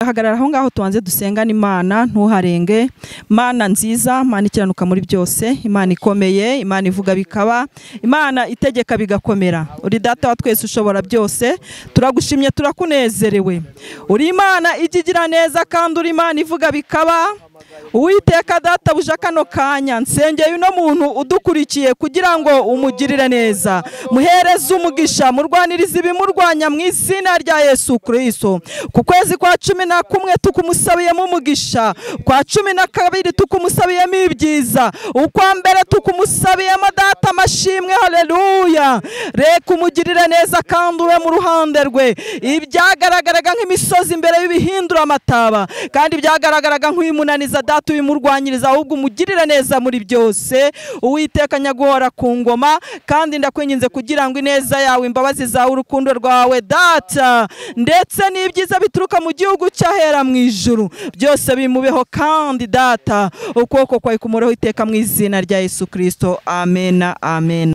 Hagarara aho ngaho tubanze dusengane Imana, ntuharenge. Mana nziza, Mana ikiranuka muri byose, Imana ikomeye, Imana ivuga bikaba, Imana itegeka bigakomera. Uri data wa twese ushobora byose, turagushimye turakunezerewe. Uri Imana ijya igira neza kandi uri Imana ivuga bikaba. Uwiteka data buja kano kanya nsengeye uno muntu udukurikiye kugira ngo umugirire neza, muhereze umugisha, murwanirize ibimurwanya mu izina rya Yesu Kristo. Ku kwezi kwa 11 tukumusabiyemo umugisha, kwa 12 tukumusabiyemo ibyiza, ukwa mbere tukumusabiyemo data amashimwe. Haleluya! Reka umugirire neza kandi ube mu ruhande rwe. Ibyagaragaraga nk'imisozi imbere y'ibihindura amataba, kandi ibyagaragaraga nk'imunaniza data ubimurwanyiriza, ahubwo umugirire neza muri byose. Uwiteka nyaguhora ku ngoma, kandi ndakwinginze kugira ngo ineza yawe, imbabazi zawe, urukundo rwawe data, ndetse n'ibyiza bituruka mu gihugu cyahera mu ijuru byose bimubeho, kandi data ukuboko kwawe kumureho iteka mu izina rya Yesu Kristo. Amen, amen.